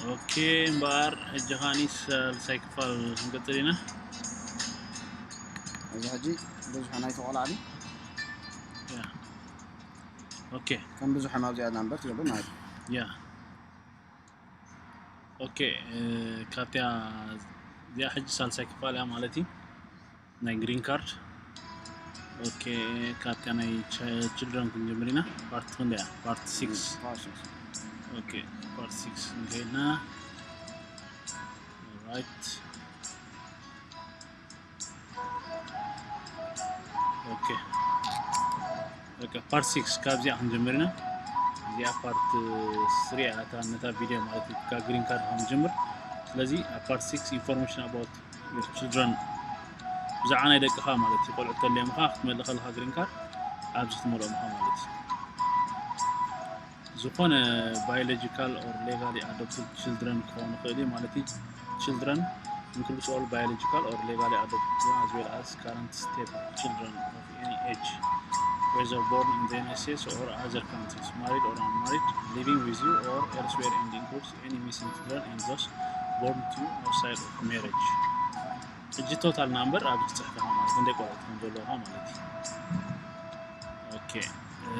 ኦኬ እምበኣር ሕጂ ኻኒ ሳልሳይ ክፋል ክንቅጽል ኢና። እዚ ሕጂ ብዙሕ ናይ ተቆላዕዲ ያ ኦኬ ከም ብዙሕ ናብ እዚኣ ናምበር ትገብር ማለት እዩ። ያ ኦኬ እ፣ ካብቲያ እዚኣ ሕጂ ሳልሳይ ክፋል እያ ማለት እዩ ናይ ግሪን ካርድ። ኦኬ ካብቲያ ናይ ችልድረን ክንጀምር ኢና። ፓርት ክንደያ ፓርት ሲክስ ፓርት ሲክስ ኦኬ ፓርት ሲክስ እንከይድና ራይት ኦኬ በቃ ፓርት ሲክስ ካብዚኣ ክንጀምር ኢና። እዚኣ ፓርት ስሪ እያ እታ ነታ ቪድዮ ማለት እዩ ካብ ግሪን ካርድ ከም ጀምር። ስለዚ ኣብ ፓርት ሲክስ information about your children ብዛዕባ ናይ ደቅኻ ማለት እዩ ቆልዑ ተልዮምኻ ክትመልእ ከለኻ ግሪን ካርድ ኣብዚ ክትመልኦም ኢኻ ማለት እዩ። ዝኾነ biological or legally adopted children ክኾኑ ይኽእል እዩ ማለት እዩ። Children includes all biological or legally adopted children as well as current step children of any age, whether born in the United States or other countries, married or unmarried, living with you or elsewhere, and includes any missing children and those born to outside of marriage. ሕጂ ቶታል ናምበር ኣብዚ ክጽሕፍ ኢኻ ማለት እንደ ቆልዑት ከም ዘለውኻ ማለት እዩ። ኦኬ እ፣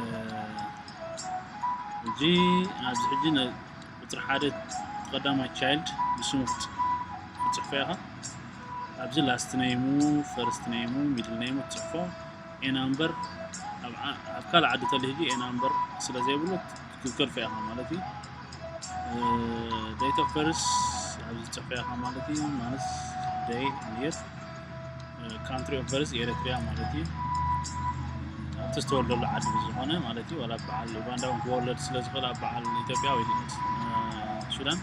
ሕጂ ኣብዚ ሕጂ ነ- ቁፅሪ ሓደ ቀዳማይ ቻይልድ ብስሙ ክትፅሕፎ ኢኻ። ኣብዚ ላስት ኔሙ፣ ፈርስት ኔሙ፣ ሚድል ኔሙ ትፅሕፎ። ኤ ናምበር ኣብ ዓ- ኣብ ካልእ ዓዲ ተሎ ሕጂ ኤ ናምበር ስለ ዘይብሉ ክትከልፎ ኢኻ ማለት እዩ። ዴት ኦፍ በርስ ኣብዚ ትፅሕፎ ኢኻ ማለት እዩ። ማንስ፣ ደይ፣ ኒር፣ ካንትሪ ኦፍ በርስ ኤሪትሪያ ማለት እዩ። ኣብቲ ዝተወልደሉ ዓዲ ብዝኾነ ማለት እዩ። ዋላ በዓል ኡጋንዳ እውን ክወለድ ስለ ዝኽእል ኣብ በዓል ኢትዮጵያ ወይ ሱዳን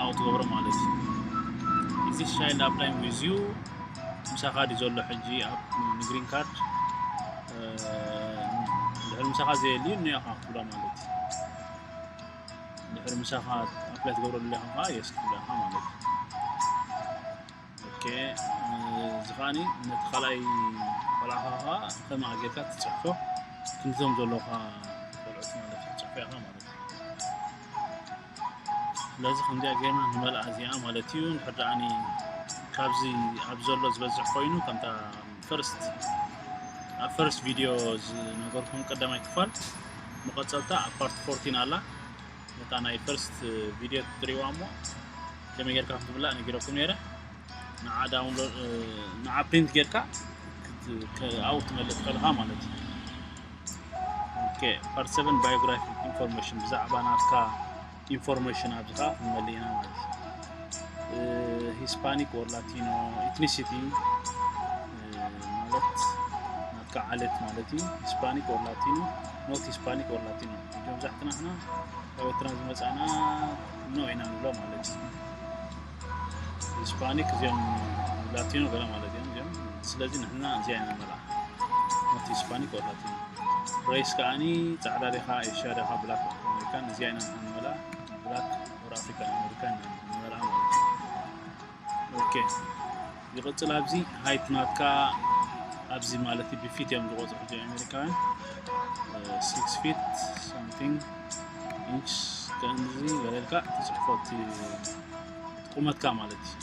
ኣብኡ ትገብሮ ማለት እዩ። እዚ ቻይልድ ኣፕላይንግ ዊዝ ዩ ምሳኻ ድዩ ዘሎ ሕጂ ኣብ ንግሪን ካርድ? ድሕሪ ምሳኻ ዘየልዩ እኒኦ ኢኻ ክትብሎ ማለት እዩ። ድሕሪ ምሳኻ ኣፕላይ ትገብረሉ ኢኻ ከዓ የስ ክትብሎ ኢኻ ማለት እዩ። ኦኬ እዚ ከዓኒ ነቲ ካልኣይ ቆልዓኻ ከዓ ከማኣ ጌርካ ትፅሕፎ ክንዞም ዘለውካ ቆልዑት ማለት እዩ ትፅሕፎ ኢኻ ማለት እዩ። ስለዚ ከምዚኣ ጌርና ንመልኣ እዚኣ ማለት እዩ። እንድሕር ደኣኒ ካብዚ ኣብ ዘሎ ዝበዝሕ ኮይኑ ከምታ ፈርስት ኣብ ፈርስት ቪድዮ ዝነገርኩም ቀዳማይ ክፋል መቐፀልታ ኣብ ፓርት ፎርቲን ኣላ። ነታ ናይ ፈርስት ቪድዮ ትሪእዋ እሞ ከመይ ጌርካ ክትብላእ ነጊረኩም ነይረ። ንዓ ዳውንሎድ ንዓ ፕሪንት ጌርካ ኣብኡ ክትመልእ ትኽእል ኢኻ ማለት እዩ። ኦኬ ፓርት ሰቨን ባዮግራፊክ ኢንፎርሜሽን ብዛዕባ ናትካ ኢንፎርሜሽን ኣብዚ ከዓ ክንመልእ ኢና ማለት እዩ። ሂስፓኒክ ኦር ላቲኖ ኢትኒሲቲ ማለት ናትካ ዓሌት ማለት እዩ። ሂስፓኒክ ኦር ላቲኖ ኖት ሂስፓኒክ ኦር ላቲኖ መብዛሕትና ንሕና ካብ ኤርትራ ዝመፃና ኖ ኢና ንብሎ ማለት እዩ። ሂስፓኒክ እዚኦም ላቲኖ ገለ ማለት እዮም እዚኦም። ስለዚ ንሕና እዚኣ ኢና ንመልኣ ኖት ሂስፓኒክ ኦር ላቲኖ። ሬስ ከዓኒ ፃዕዳ ዲኻ ኤሽያ ዲኻ ብላክ ኣሜሪካን እዚኣ ኢና ንሓንበላ ብላክ ኦር ኣፍሪካን ኣሜሪካን ንበልዓ ማለት እዩ። ኦኬ ይቕፅል። ኣብዚ ሃይት ናትካ ኣብዚ ማለት እዩ ብፊት እዮም ዝቆፅሩ ሕጂ ኣሜሪካውያን ሲክስ ፊት ሳምቲንግ ኢንች ከምዚ ገለልካ ትፅሕፎ እቲ ቁመትካ ማለት እዩ።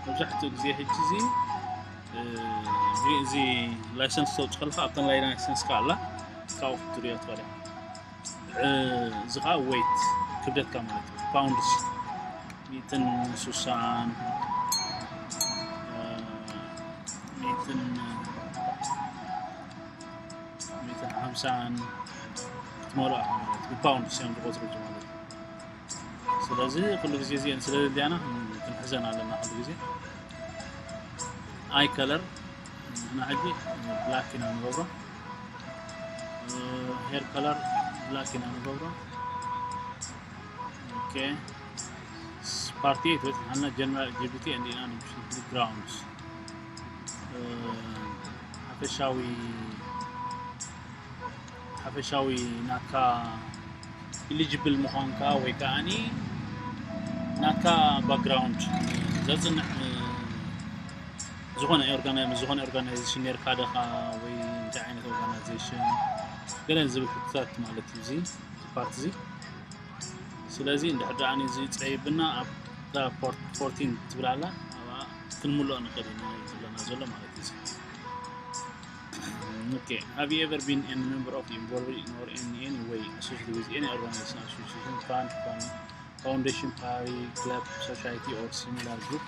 መብዛሕትኡ ግዜ ሕጂ እዚ እዚ ላይሰንስ ተውፅእ ከለካ ኣብተን ላይሰንስካ ኣላ ካብኡ ክትሪኦ ትኽእል። እዚ ከዓ ዌይት ክብደትካ ማለት እዩ። ፓውንድስ ሚእትን ሱሳን ሚእትን ሚእትን ሓምሳን ክትመልኦ ኢኻ ማለት እዩ። ብፓውንድስ እዮም ዝቆፅሩ ማለት እዩ። ስለዚ ኩሉ ግዜ እዚአን ስለ ዘድልያና ክንሕዘን ኣለና ኩሉ ግዜ። ኣይ ከለር ንሕና ሕጂ ብላክ ኢና ንገብሮ። ሄር ከለር ብላክ ኢና ንገብሮ። ኦኬ ፓርቲ ኤት በፂሓና ጀነራል ኤሊጂቢሊቲ ኤንድ ኢናሊጂቢሊቲ ግራውንድስ ሓፈሻዊ ሓፈሻዊ ናትካ ኢሊጂብል ምዃንካ ወይ ከዓኒ ናትካ ባክግራውንድ ዘፅንዕ ዝኾነ ኦርጋናይ ምስ ዝኾነ ኦርጋናይዜሽን ነርካ ደኻ ወይ እንታይ ዓይነት ኦርጋናይዜሽን ገለ ዝብል ሕቶታት ማለት እዩ እዚ ፓርት እዚ። ስለዚ እንድሕር ደኣ እዚ ጸቢብና ኣብታ ፎርቲን ትብል ኣላ ኣብኣ ክንምልኦ ንኽእል ኢና ዘለና ዘሎ ማለት እዩ። Okay, have you ever been a member of, involved in, or in any way associated with any organization, association, fund, fund, foundation, party, club, society, or similar group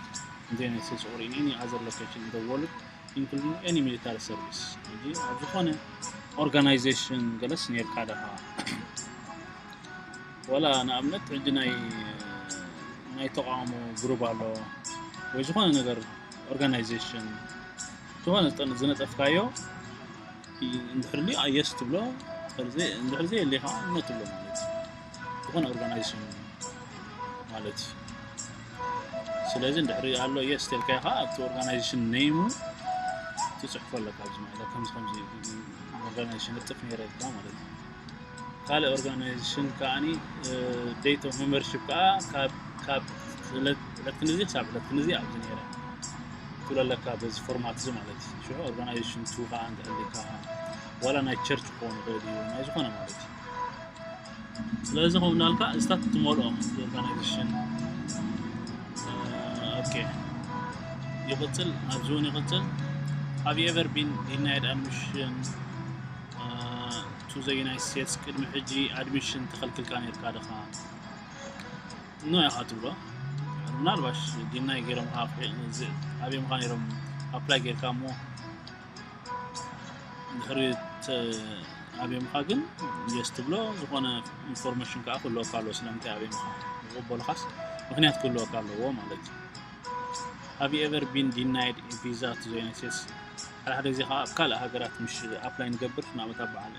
in the United States or in any other location in the world, including any military service? ሕጂ ኣብ ዝኾነ ኦርጋናይዜሽን ገለስ ነርካ ደኻ? ወላ ንኣብነት ሕጂ ናይ ናይ ተቃውሞ ግሩፕ ኣሎ ወይ ዝኾነ ነገር ኦርጋናይዜሽን ዝኾነ ዝጠን- ዝነጠፍካዮ እንድሕር ሊ የስ ትብሎ፣ እንድሕር ዘየሊ ከዓ ኖ ትብሎ ማለት እዩ። ዝኾነ ኦርጋናይዜሽን ማለት እዩ። ስለዚ እንድሕር ኣሎ የስ ተልካዮ ከዓ ኣብቲ ኦርጋናይዜሽን ኔሙ ትፅሕፎ ኣለካ። ኣብዚ ማለት ከምዚ ከምዚ ኦርጋናይዜሽን እጥፍ ነይረ ኢልካ ማለት እዩ። ካልእ ኦርጋናይዜሽን ከዓኒ ዴት ኦፍ ሜምበርሺፕ ከዓ ካብ ካብ ዕለት ዕለት ክንዚ ክሳብ ዕለት ክንዚ ኣብዚ ነይረ ትብሎ ኣለካ። በዚ ፎርማት እዚ ማለት እዩ። ሽዑ ኦርጋናይዜሽን ቱ ከዓ እንተህልካ ዋላ ናይ ቸርች ክኸውን ይኽእል እዩ፣ ናይ ዝኾነ ማለት እዩ። ስለዚ ከምኡ እንዳልካ እዚታት ትመልኦ ኦርጋናይዜሽን። ኦኬ፣ ይቕጽል፣ ኣብዚ እውን ይቕጽል። Have you ever been denied admission to the United States? ቅድሚ ሕጂ ኣድሚሽን ተኸልክልካ ነርካ ደኻ? ኖ ኢኻ ትብሎ። ምናልባሽ ዲናይ ገይሮም ኣብዮምኻ ነይሮም ኣፕላይ ጌርካ እሞ ድሕሪ ኣብዮምኻ ግን የስ ትብሎ። ዝኾነ ኢንፎርሜሽን ከዓ ክህልወካ ኣለዎ ስለምንታይ ኣብዮምኻ። ዝቕበሉኻስ ምክንያት ክህልወካ ኣለዎ ማለት እዩ። Have you ever been denied a visa to the United States? ሓደ ሓደ ግዜ ከዓ ኣብ ካልእ ሃገራት ምሽ ኣፕላይ ንገብር ንኣብነት ኣብ በዓል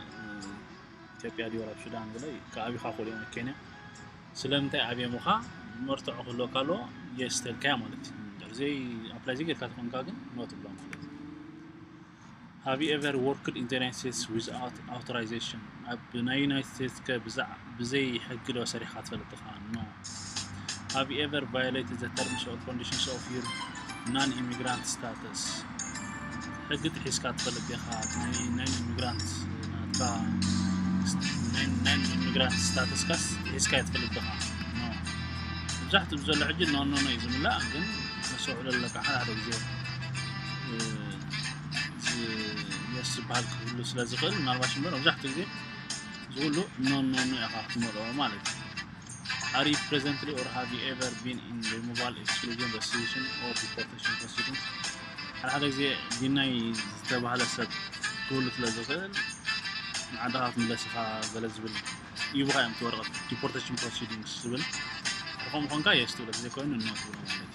ኢትዮጵያ ድዩ ኣብ ሱዳን ገለ ክኣብኻ ክእሉ እዮም ኬንያ። ስለምንታይ ኣብዮምኻ መርትዖ ክህልወካ ኣለዎ። የስ ተልካያ ማለት እዩ። እንድሕር ዘይ ኣፕላይ ዘይጌርካ ተኾንካ ግን ኖ ትብሎ ማለት እዩ። Have you ever worked in the United States without authorization? ኣብ ናይ ዩናይትድ ስቴትስ ከ ብዛዕ ብዘይ ሕጊ ዶ ሰሪሕካ ትፈልጥ ኢኻ? ኖ። Have you ever violated the terms or conditions of your non-immigrant status? ሕጊ ጥሒስካ ትፈልጥ ዲኻ? ናይ ናን ኢሚግራንት ናትካ ናይ ናን ኢሚግራንት ስታተስካስ ጥሒስካ ትፈልጥ ዲኻ? ኖ። መብዛሕትኡ ዘሎ ሕጂ ኖ ኖ ኖ እዩ ዝምላእ፣ ግን መስተውዕሎ ኣለካ ሓደ ሓደ ግዜ የስ ዝበሃል ክህሉ ስለ ዝኽእል ምናልባሽ እምበር መብዛሕትኡ ግዜ ዝብሉ ኖ ኖ ኖ ኢኻ ክትመልኦ ማለት እዩ። Are you presently or have you ever been in removal, exclusion, restitution or deportation proceedings? ሓደ ሓደ ግዜ ዲናይ ዝተባህለ ሰብ ክህሉ ስለ ዝኽእል ንዓድኻ ክትምለስ ኢኻ ገለ ዝብል ይቡኻ እዮም እቲ ወረቐት ዲፖርቴሽን ፕሮሲዲንግስ ዝብል። ከምኡ ኾንካ የስ ትብሎ፣ ዘይኮይኑ ኖ ትብሎ ማለት እዩ።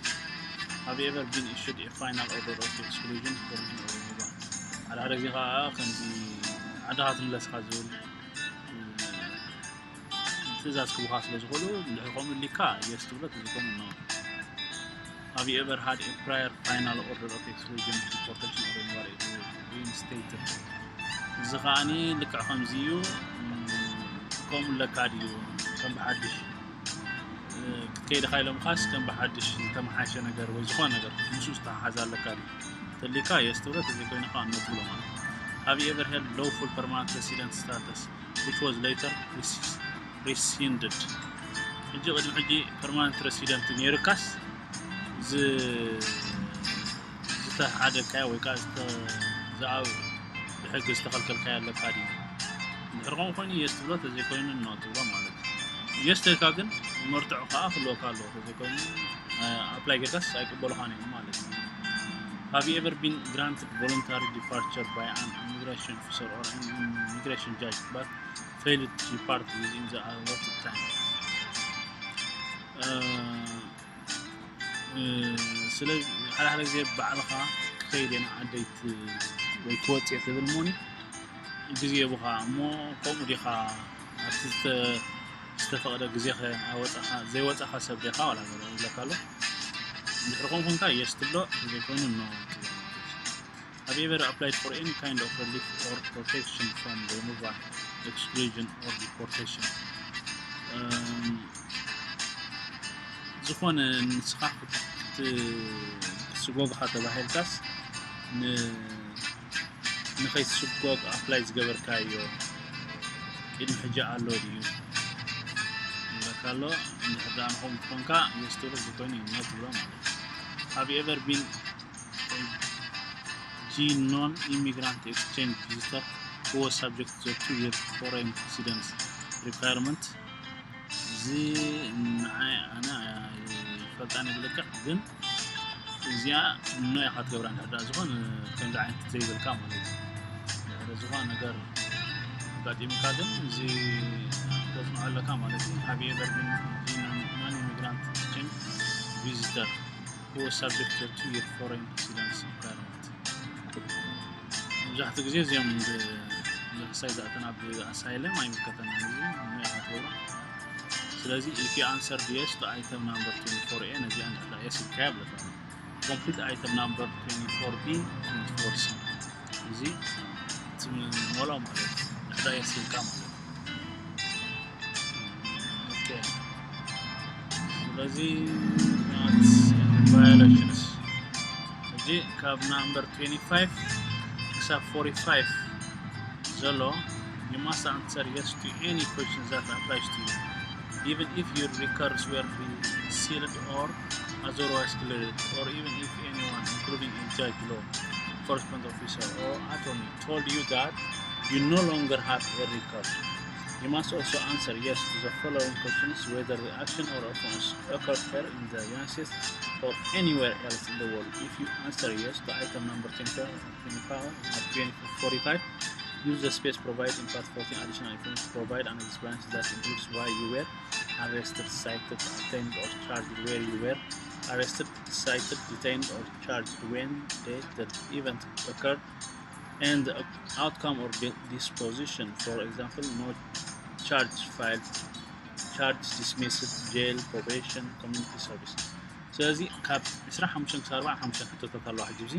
Have you ever been issued a final order of exclusion, provision or removal? ሓደ ሓደ ግዜ ከዓ ከምዚ ዓድኻ ትምለስካ ዝብል ትእዛዝ ክቡኻ ስለ ዝኾኑ እንድሕር ከምኡ ኢልካ የስ ትብሎ፣ ተዘይኮኑ ኖ። Have you ever had a prior final order of exclusion, deportation or removal reinstated? እዚ ከዓኒ ልክዕ ከምዚ እዩ። ከምኡ ኣለካ ድዩ ከም ብሓድሽ ክትከይድ ኢኻ ኢሎምኻስ ከም ብሓድሽ ዝተመሓሸ ነገር ወይ ዝኾነ ነገር ምስኡ ዝተሓሓዘ ኣለካ ድዩ? ተሊካ የስ ትብሎ፣ ተዘይኮይኑ ከዓ ኖ ትብሎ ማለት። Have you ever held lawful permanent resident status which was later rescinded? ሕጂ ቅድሚ ሕጂ ፐርማነንት ሬሲደንት ነይርካስ ዝተሓደካዮ ወይ ከዓ ብሕጊ ዝተኸልከልካዮ ኣለካ ድዩ? እንድሕር ከምኡ ኮይኑ የስ ትብሎ፣ ተዘይኮይኑ ኖ ትብሎ ማለት እዩ። የስ ተልካ ግን መርትዖ ከዓ ክህልወካ ኣለዎ፣ ተዘይኮይኑ ኣፕላይ ጌርካስ ኣይቅበሉኻን እዮም ማለት እዩ። Have you ever been granted voluntary departure by an immigration officer or an immigration judge but failed to depart within the allotted time? ስለዚ ሓደ ሓደ ግዜ ባዕልኻ ክኸይድ እየ ንዓደይ ወይ ክወፅእ እየ ትብል እሞኒ ግዜ ይቡኻ እሞ ከምኡ ዲኻ ኣብቲ ዝተፈቕደ ግዜ ዘይወፃኻ ሰብ ዲኻ ዋላ ገለ ይብለካ ኣሎ። እንድሕር ከምኡ ኮንካ የስ ትብሎ፣ ዘይኮይኑ ኖ ትብሎ ማለት እዩ። Have you ever applied for any kind of relief or protection from removal, exclusion or deportation? ዝኾነ ንስኻ ክትስጎግኻ ተባሂልካስ ንኸይትስጎግ ኣፕላይ ዝገበርካዮ ቅድሚ ሕጂ ኣሎ ድዩ? ኣሎ። እንድሕር ደኣ ንኹም ትኾንካ yes ትብሎ፣ ዘይኮይኑ no ትብሎ ማለት እዩ። Have you ever been a G non immigrant exchange visitor who was subject to two year foreign residence requirement? እዚ ንዓይ ኣነ ይፈልጣን ይብለካ ግን እዚኣ no ኢኻ ትገብራ እንድሕር ደኣ ዝኾነ ከምዚ ዓይነት ዘይብልካ ማለት እዩ። እንድሕር ዝኾነ ነገር ኣጋጢሙካ ግን እዚ ተጽንዖ ኣለካ ማለት እዩ። Have you ever been a non immigrant exchange visitor who was subject to two year foreign residence requirement? መብዛሕትኡ ግዜ እዚኦም ብዘሕሳይ ዝኣተና ብኣሳይለም ኣይምልከተና እዚ no ኢኻ ትገብራ። ስለዚ if you answered yes to item number twenty-four A ነዚኣ እንድሕር yes ኢልካያ ብለካ complete item number twenty-four B and twenty-four C እዚ ትመልኦ ማለት እዩ። እንድሕር yes ኢልካ ማለት እዩ። Okay ስለዚ violations ሕጂ ካብ number twenty-five ክሳብ forty-five ዘሎ you must answer yes to any question that applies to you, even if your records were sealed or otherwise cleared, or even if anyone, including a judge, law enforcement officer, or attorney, told you that you no longer have a record. You must also answer yes to the following questions: whether the action or offense occurred here in the United States or anywhere else in the world. If you answer yes to item number twenty-five, twenty-five, or twenty-five, forty-five, use the space provided in part fourteen additional information to provide an explanation that includes why you were arrested, cited, detained, or charged, where you were arrested, cited, detained, or charged, when, date, the event occurred, and the outcome or di- disposition. For example, no charge filed, charge dismissed, jail, probation, community service. ስለዚ ካብ ዕስራን ሓሙሽተን ክሳብ ኣርባዓን ሓሙሽተን ሕቶታት ኣለዋ ሕጂ እዚ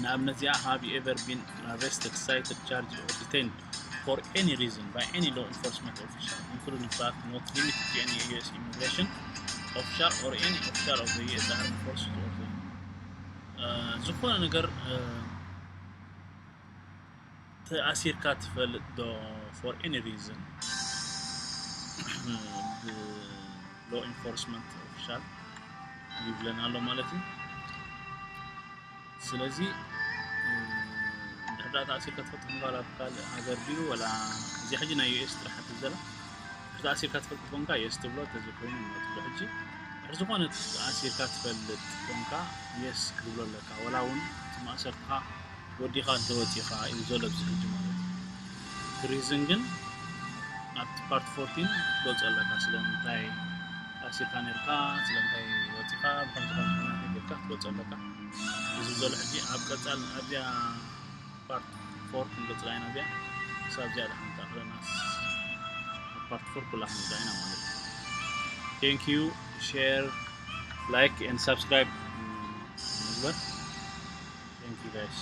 ንኣብነት እዚኣ have you ever been arrested, cited, charged, or detained for any reason by any law enforcement official, including but not limited to any U S immigration official or any official of the U S Armed Forces or the ዝኾነ ነገር ተኣሲርካ ትፈልጥ ዶ? For any reason law enforcement official ይብለና ኣሎ ማለት እዩ። ስለዚ እንድሕር ደኣ ተኣሲርካ ትፈልጥ ምባል ኣብ ካልእ ሃገር ድዩ ወላ እዚ ሕጂ ናይ U S ጥራሕ ትዘላ ተኣሲርካ ትፈልጥ ኮንካ yes ትብሎ፣ ተዘይኮይኑ no ትብሎ። ሕጂ ድሕሪ ዝኾነ ተኣሲርካ ትፈልጥ ኮንካ yes ክትብሎ ኣለካ፣ ወላ እውን እቲ ማእሰርትኻ ወዲኻ እንተወፂኻ እዩ ዘሎ ኣብዚ ሕጂ ማለት እዩ። እቲ reason ግን ኣብቲ part fourteen ክትገልፆ ኣለካ፣ ስለምንታይ ተኣሲርካ ነርካ፣ ስለምንታይ ወፂኻ፣ ብኸምዚ ከምዚ ምክንያት ጌርካ ክትገልፆ ኣለካ። እዚ ዘሎ ሕጂ ኣብ ቀፃል ኣብዚኣ part four ክንገጽላ ኢና እዚኣ ክሳብ እዚኣ ዳ ሓንታ ክለናስ part four ኩላ ክንገጽላ ኢና ማለት እዩ። Thank you, share, like and subscribe ንግበር። Thank you guys.